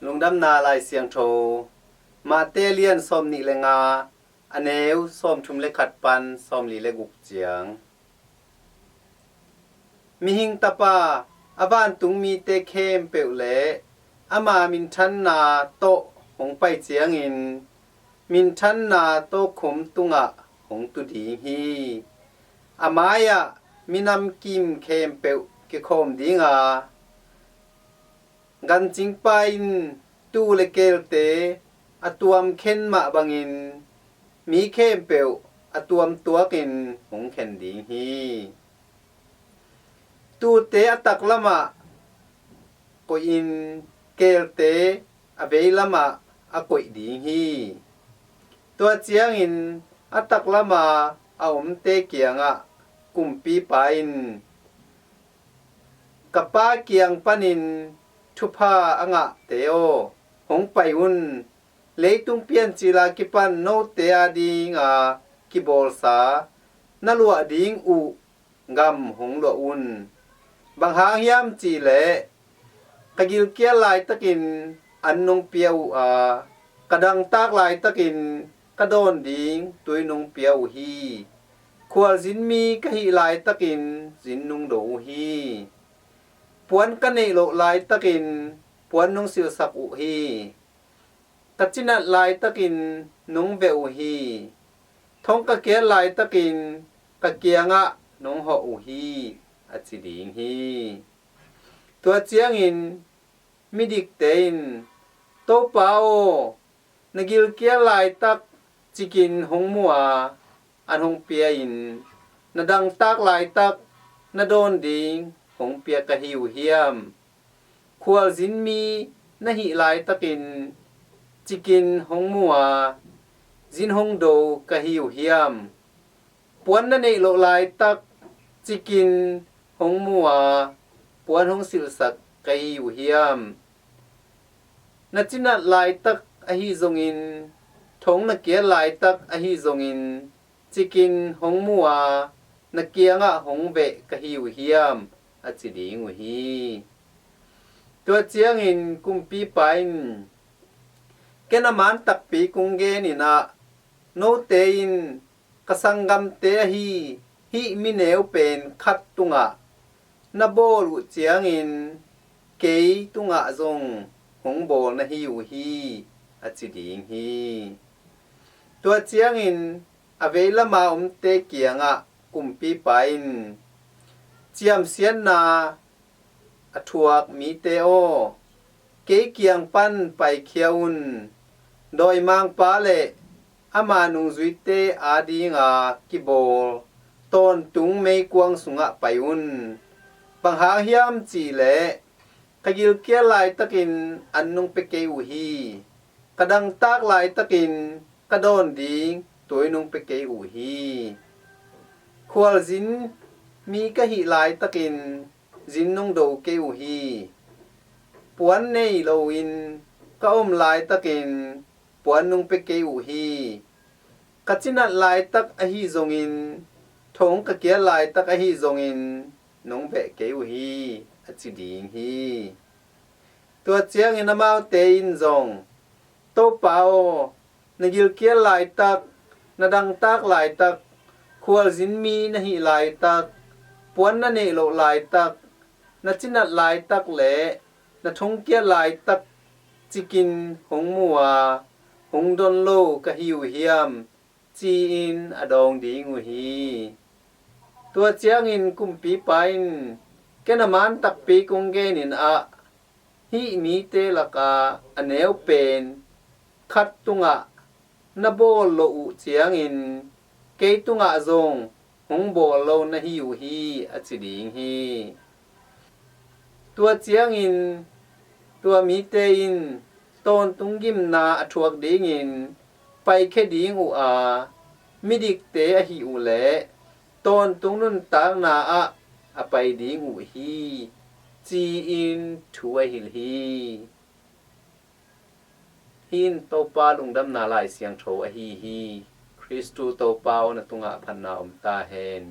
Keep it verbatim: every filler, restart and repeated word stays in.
Lungdamna Lai Siangtho, Mate lian sawmnih le nga, a neu sawmthum le khat pan sawmli le guk ciang. Mihing Tapa a vantung mite khempeuh le ama minthanna tawh hong pai ciangin, minthanna tawkhom tungah hong tu ding hi. A mai-ah minam kim khempeuh kikhawm ding a, gancingpa in tuu le keelte a tuam khen mah bangin mi khempeuh a tuam tuakin hong khen ding hi. Tuute a taklamah koihin keelte a veilamah a koih ding hi. Tua ciangin a taklama a omte kiangah kumpipa in, "Ka Pa kiang panin thupha a ngahte aw, hong pai un. Leitung piancil a kipan note adinga kibawlsa na luah ding uh gam hong luah un. Bang hang hiam cihleh, ka gilkial laitakin an nong pia uh a, ka dangtak laitakin ka dawn ding tui nong pia uh hi. Khualzin mi ka hih laitakin zin nong do uh hi. Puan ka neih loh laitakin puan nong silhsak uh hi. Ka cinat laitakin nong beh uh hi. Thong ka kiat laitakin ka kiangah nong hawh uh hi," a ci ding hi. Tua ciangin midikte in, "Topa aw, na gilkial laitak cikin hong mu a, an hong pia-in, na dangtak laitak na dawn ding hong pia ka hi uh hiam? Khualzin mi na hih laitakin cikin hong mu a, zin hong do ka hi uh hiam? Puan na neih loh laitak cikin hong mu a, puan hong silhsak ka hi uh hiam? Na cinat laitak ahi zongin, thong na kiat laitak ahi zongin, cikin hong mu a, na kiangah hong beh ka hi uh hiam?" a ci ding uh hi. Tua ciangin kumpipa in, "Ken a man takpi kong genin ah, note in ka sanggamte ahi hih mi neu pen khat tungah na bawl uh ciangin, kei tungah zong hong bawl na hi uh hi," a ci ding hi. Tua ciangin a veilama omte kiangah kumpipa in, "Ciamsiatna a thuak mite aw, kei kiang pan paikhia un. Dawimangpa le ama nungzuite adinga kibawl tawntung meikuang sungah pai un. Bang hang hiam cihleh, ka gilkial laitakin an nong pia kei uh hi. Ka dangtak laitakin ka dawn ding tui nong pia kei uh hi. Khualzin mi ka hih laitakin zin nong do kei uh hi. Puan nei loin ka om laitakin puan nong pia kei uh hi. Ka cinat laitak ahi zongin, thong ka kiat laitak ahi zongin, nong beh kei uh hi," a ci ding hi. Tua ciangin amaute in zong, "Topa aw, na gilkial laitak, na dangtak laitak, khualzin mi na hih laitak, puan na neih loh laitak, na cinat laitak le na thongkiat laitak cikin hong mu a, hong don lo ka hi uh hiam?" ci-in a dawng ding uh hi. Tua ciangin kumpipa in, "Ken a man takpi kong genin ah, hih mite laka a neu pen khat tungah na bawl loh uh ciangin, kei tungah zong hong bawl lo na hi uh hi," a ci ding hi. Tua ciangin tua mite in tawntung gimna a thuak dingin paikhia ding uh a, midikte ahi uh leh tawntung nuntakna ah a pai ding uh hi, ci-in thu a hilh hi. Hih in Topa Lungdamna Lai Siangtho ahi hi. Khristu Topa aw, na tungah phatna om ta hen.